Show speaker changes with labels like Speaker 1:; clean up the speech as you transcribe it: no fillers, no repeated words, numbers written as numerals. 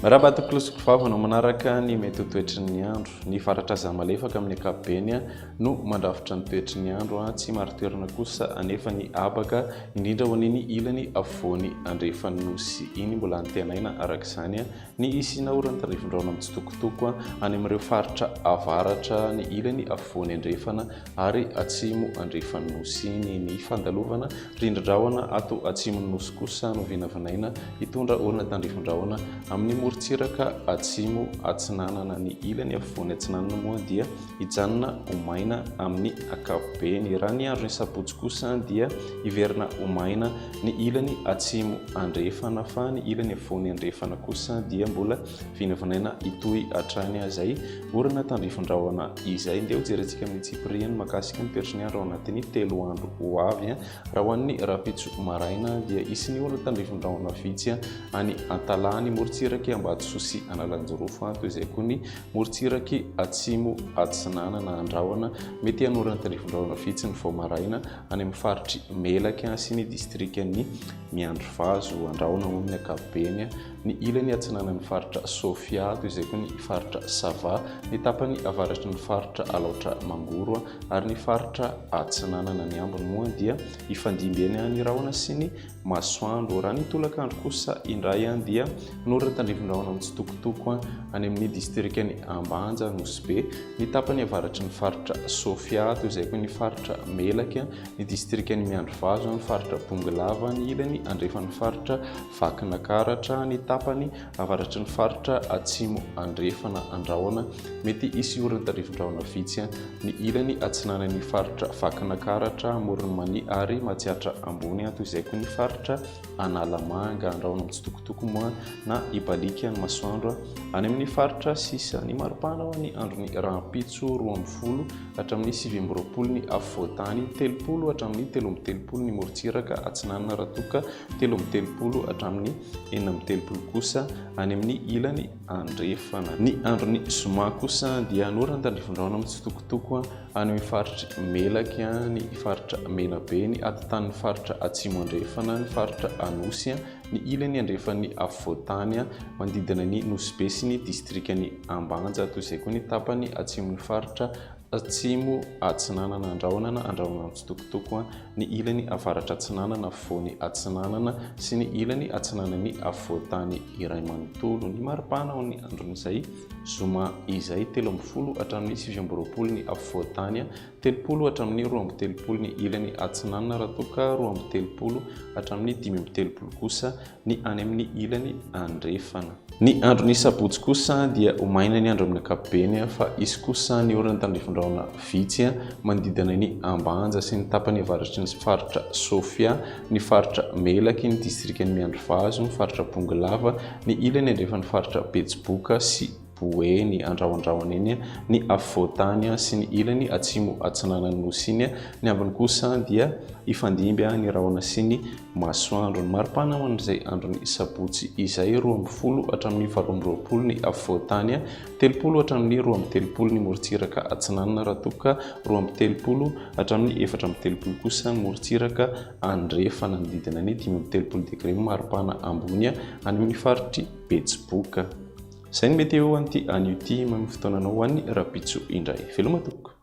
Speaker 1: Miarahaba tompoko sy mpivavy anao manaraka ny mety ho toetry ny andro. Ny varatra aza malefaka amin'ny ankapobeny no mandrafitra ny toetry ny andro. Tsy marin-toerana kosa anefa ny habaka, indrindra ho an'iny ilany afovoany andrefan'ny Nosy iny. Mbola antenaina araka izany ny hisiana orana tandrifin-drahona mitsitokotoko any amin'ireo faritra avaratra, ny ilany afovoany andrefana ary atsimo andrefan'ny Nosy iny. Ny fandalovana rindrin-drahona ato atsimon'ny Nosy kosa no vinavinaina hitondra orana tandrifin-drahona amin'ny morontsiraka atsimo atsinanana. Ny ilany afovoany atsinanana moa dia hijanona ho maina amin'ny ankapobeny. Raha ny andron'ny sabotsy kosa dia hiverina ho maina ny ilany atsimo andrefana fa ny ilany afovoany andrefana kosa dia mbola vinavinaina hitohy hatrany izay Orana tandrifin-drahona izay. Ndeha hojerentsika amin'ny antsipiriany mahakasika ny toetry ny andro ao anatin'ny telo andro ho avy. Raha ho an'ny rahampitso maraina dia hisy ny orana tandrifin-drahona vitsy any Antalaha, ny morontsirak'i Ambatosoa sy Analanjirofo, toy izay koa ny morontsirak'i Atsimo Atsinanana. Andrahona mety hanorana tandrifin-drahona vitsy ny vao maraina any amin'ny faritr'i Melaky sy ny distrikan'i Miandrivazo. Andrahona moa amin'ny ankapobeny. ny ilany atsinanan'ny faritra Sofia, toy izay koa ny faritra Sava, ny tapany avaratry ny faritra Alaotra Mangoro ary ny faritra Atsinanana. Ny ambiny moa dia hifandimby eny ny rahona sy ny masoandro. Raha ny tolakandro kosa indray dia norina tandrifin-drahona mitsitokotoko any amin'ny distrikan'i Ambanja, Nosy Be, ny tapany avaratry ny faritra Sofia, toy izay koa ny faritra Melaky, ny distrikan'i Miandrivazo, ny faritra Bongolava, ny ilany andrefan'ny faritra Vakinakaratra, ny tapany avaratry ny faritra Atsimo Andrefana, Andrahona, mety hisy orana tandrifin-drahona vitsy, ny ilany atsinanan'ny faritra Vakinakaratra, Amoron'i Mania ary Matsiatra Ambony, toy izay koa ny faritra Analamanga, Andrahona mitsitokotoko moa na hibaliaka ny masoandro any amin'ny faritra sisa. Ny maripana ho an'ny andron'ny rahampitso, 12 hatramin'ny 29 ny afovoan-tany, 30 hatramin'ny 33 ny morontsiraka atsinanana raha toa ka 33 hatramin'ny 36 kosa any amin'ny ilany andrefana. Ny andron'ny zoma kosa dia hanorana tandrifin-drahona mitsitokotoko any amin'ny faritr'i Melaky, ny faritra Menabe, ny atitan'ny faritra Atsimo Andrefana, ny faritra Anosy, ny ilany andrefan'ny afovoan-tany manodidina ny Nosy Be sy ny distrikan'i Ambanja, toy izay koa ny tapany atsimon'ny faritra Atsimo atsinanana Andrahonana, Andrahonana mitsitokotoko, ny ilany avaratra atsinanana, afovoany atsinanana sy ny ilany atsinanan'ny afovoan-tany iray manontolo. Ny maripana ao amin'ny andron'izay zoma izay, 13 hatramin'ny 29 ny afovoan-tany, 30 hatramin'ny 32 ny ilany atsinanana raha toa ka 32 hatramin'ny 35 kosa ny any amin'ny ilany andrefana. Ny andron'ny sabotsy kosa dia ho maina ny andro amin'ny ankapobeny fa hisy kosa ny orana tandrifin-drahona vitsy manodidina ny Ambanja sy ny tapany avaratry ny faritra Sofia, ny faritra Melaky, ny distrikan'i Miandrivazo, ny faritra Bongolava, ny ilany andrefan'ny faritra Betsiboka sy Boeny, andrahondrahona iny ny afovoan-tany sy ny ilany atsimo atsinanan'ny Nosy iny, ny ambiny kosa dia hifandimby ny rahona sy ny masoandro. Ny maripana ho an'izay andron'ny sabotsy izay, 12 hatramin'ny 28 ny afovoan-tany, 30 hatramin'ny 32 ny morontsiraka atsinanana raha toa ka 32 hatramin'ny 34 kosa ny morontsiraka andrefana, manodidina ny 35 degre ny maripana ambony any amin'ny faritr'i Betsiboka. Izay no mety eo an'ity anio ity, manome fotoana anao ho an'ny rahampitso indray. Veloma tompoko.